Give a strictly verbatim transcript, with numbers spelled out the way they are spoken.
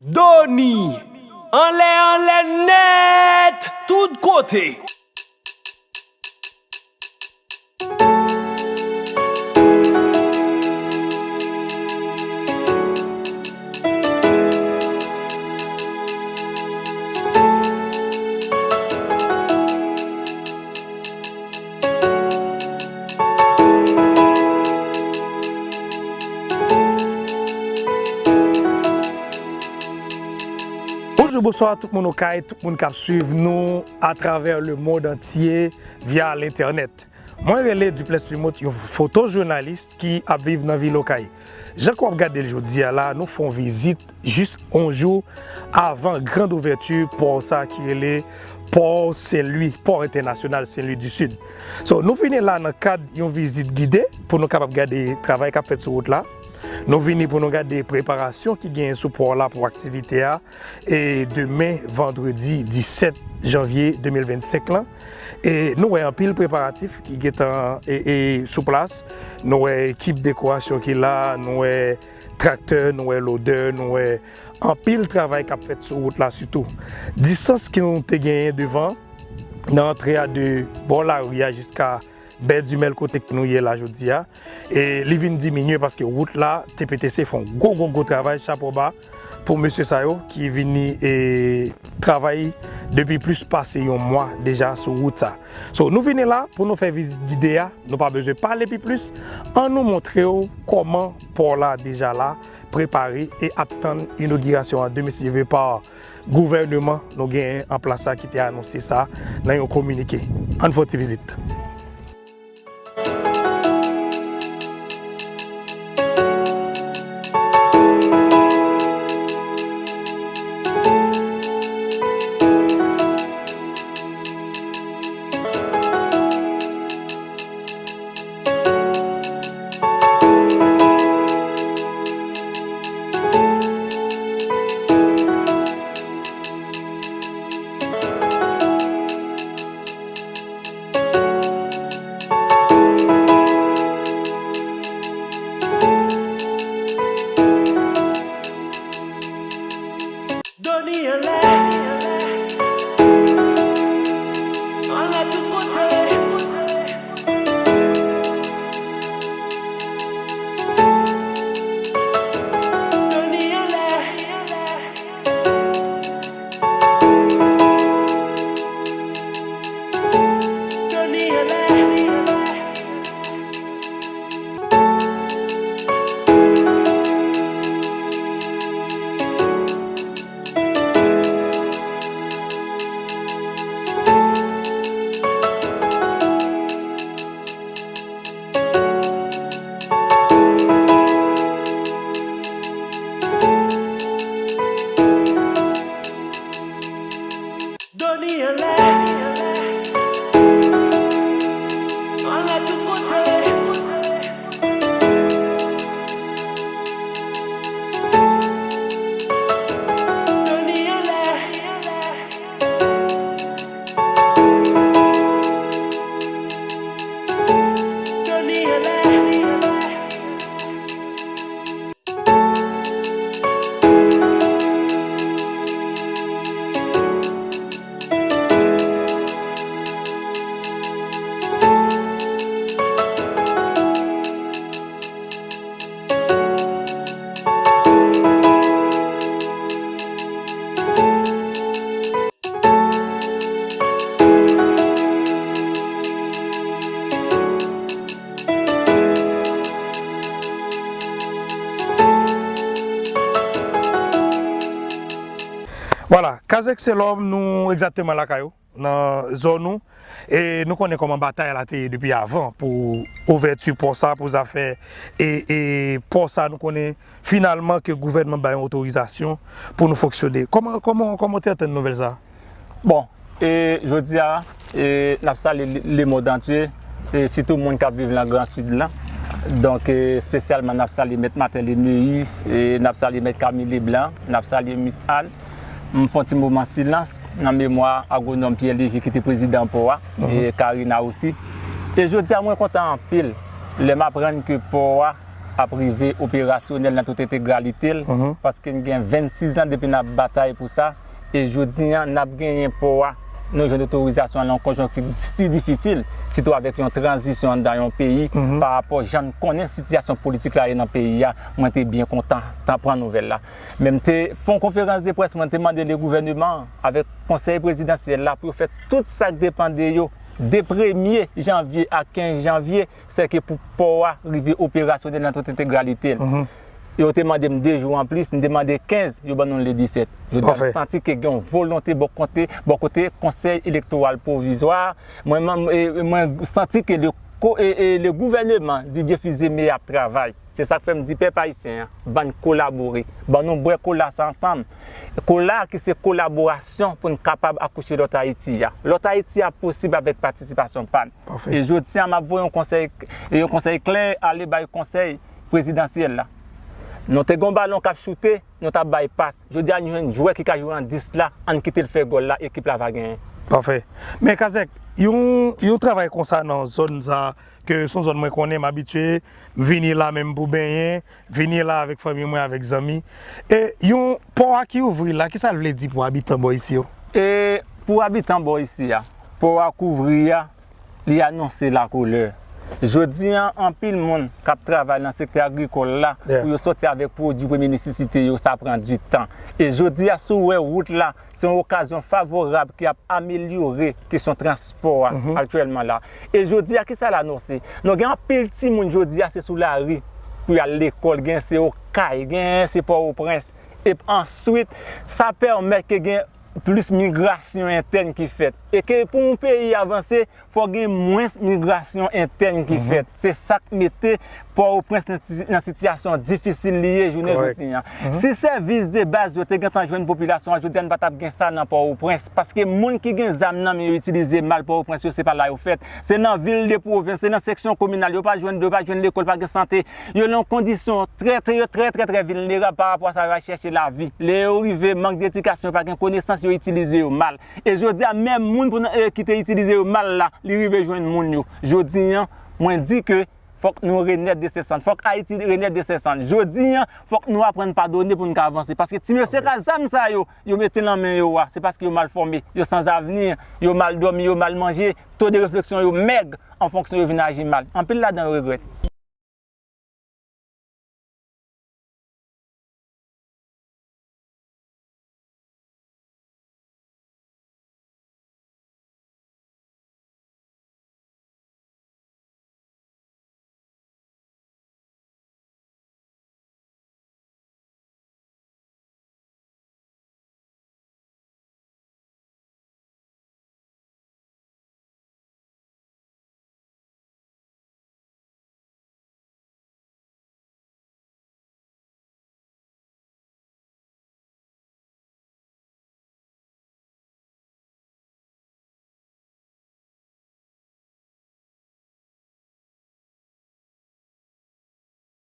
Doni, anlè, anlè nèt, tout kote. Bonjou, bonswa tout moun okay, tout moun k ap swiv nou atravè lemonn antye via lentènèt. Mwen rele Duplessis Plimote, yon fotojounalis ki ap viv nan vil Okay. Jan ke w ap gade l jodi a la, nou fè yon vizit jis yon jou avan grand ouvèti pò sa ki rele Pò Senlwi, Pò Entènasyonal Senlwi di Sid. So, nou vini la nan kad yon vizit gide pou nou kapab gade travay k ap fèt sou wout la. Nou vini pou nou gade preparasyon ki genyen sou pò la pou aktivite a. E demen, vandredi disèt janvye de mil vennsenk lan, e nou wè anpil preparatif ki gentan, e, e, sou plas. Nou wè ekip dekorasyon ki la, nou wè traktè, nou wè lodè, nou wè anpil travay k ap fèt sou wout la sitou. Distans ke nou te genyen devan, nan antre a de bò lari a jiska Bè Dimèl kote ke nou ye la jodi a, e li vin diminye paske wout la, T P T C fè yon gwo, gwo, gwo travay, chapo ba pou mesye sa yo ki vini, e, travay depi plis pase yon mwa deja sou wout sa. So, nou vini la pou nou fè vizit gide a, nou pa bezwen pale pi plis, ann nou montre w kòman pò la deja la, prepare e ap tann inogirasyon an de mesye ve pa gouvèneman nou genyen an plas la ki te anonse sa nan yon kominike. Ann fè yon ti vizit. Doni anlè, anlè tout kote. Doni anlè. Doni anlè. Doni anlè, anlè tout kote. Doni anlè. Doni anlè. Vwala, Kaz Excel'Homme, nou egzakteman lakay ou, nan zòn ou. E nou konnen kòman batay la te ye depi avan pou ouvèti pò sa, pou zafè e, e pò sa, nou konnen finalman ke gouvènman bay yon otorizasyon pou nou fonksyone. Kòman, kòman, kòman w te antann nouvèl sa? Bon, e jodi a, e n ap salye le, lemonn antye, e sitou moun k ap viv nan Gran Sid lan. Donk, e espesyalman, n ap salye Mèt Martin Lemeis, e n ap salye Mèt Camille Leblanc, n ap salye Miss Anne. M fè yon ti moman silans nan memwa agwonòm Pierre Léger ki te prezidan pò a, e Karina osi. E jodi a, mwen kontan anpil lè m aprann ke pò a ap rive operasyonèl nan tout entegralite l, paske n gen vennsis an depi n ap batay pou sa, e jodi a n ap genyen pò a, nou jwenn otorizasyon an nan yon konjonkti si difisil, sitou avèk yon tranzisyon anndan yon peyi, pa rapò jan n konnen sitiyasyon politik la ye nan peyi a, mwen te byen kontan tan pran nouvèl la. Men m te fè yon konferans de près, mwen te mande le gouvèneman avèk konsèy prezidansyèl la pou yo fè tout sa k depann de yo de premye janvye a kenz janvye, sèke pou pò a rive operasyonèl nan tout entegralite l. Yo te mande m de jou anplis, m te mande kenz, yo ban nou l le disèt. Jodi a, m santi ke gen yon volonte bò kote, bò kote Konsèy Elektoral Pwovizwa. Mwen, mwen, e, mwen santi ke le, ko- e, e, le gouvèneman Didier Fils-Aimé ap travay. Se sa k fè m di pèp ayisyen an, ban n kolabore, ban nou bwè kola sa ansanm. Kola ki se kolaborasyon pou n kapab akouche lòt Ayiti a. Lòt Ayiti a posib avèk patisipasyon pa n. E jodi a, m ap voye yon konsèy, yon konsèy klè ale bay konsèy prezidansyèl la. Nou te gen yon balon k ap choute, nou t ap bay pas. Jodi a, nou jwenn jwè ki ka jwe an dis la, ann kite l fè gòl la, ekip la va genyen. Pafè. Men Kazèk, yon, yon travay konsa nan zòn sa, ke se yon zòn mwen konnen, m abitye, m vini la menm pou benyen, vini la avèk fanmi mwen, avèk zanmi. E yon pò a ki ouvri la, kisa l vle di pou abitan bò isi yo? E pou abitan bò isi a, pò a k ouvri a, li anonse lakoulè. Jodi a, anpil moun k ap travay nan sektè agrikòl la, pou yo sòti avèk pwodui premye nesesite yo, sa pran di tan. E jodi a, si w wè wout la, se yon okazyon favorab ki ap amelyore kesyon transpò a aktyèlman la. E jodi a, kisa l anonse? Nou gen anpil timoun jodi a, se sou lari pou y al lekòl, gen se Okay, gen se Pòtoprens. E answit, sa pèmèt ke gen plis migrasyon entèn ki fèt. E ke pou yon peyi avanse, fò gen mwens migrasyon entèn ki fèt. Se sa k mete Pòtoprens nan ti- nan sitiyasyon difisil li ye jounen jodi a. Si sèvis de baz yo te gentan jwenn popilasyon an, jodi a n pa t ap gen sa nan Pòtoprens. Paske moun ki gen zam nan men yo itilize mal Pòtoprens yo, se pa la yo fèt. Se nan vil de pwovens, se nan seksyon kominal, yo pa jwenn dlo, yo pa jwenn lekòl, pa gen sante. Yo nan yon kondisyon trè, trè, yo trè, trè, trè vilnerab pa rapò a sa yo al chèche lavi. Lè yo rive, mank de edikasyon, pa gen konesans, yo itilize yo mal. E jodi a, menm moun pou n- e, ki te itilize yo mal la, li rive jwenn moun yo. Jodi a, mwen di ke fòk nou renèt de se sann. Fòk Ayiti renèt de se sann. Jodi a, fòk nou aprann padone pou n ka avanse. Paske ti mesye k ak zam sa yo, yo mete nan men yo a, se paske yo mal fòme, yo sanzavni, yo mal dòmi, yo mal manje, to de refleksyon yo mèg, an fonksyon yo vin aji mal. Anpil ladan yo regrèt.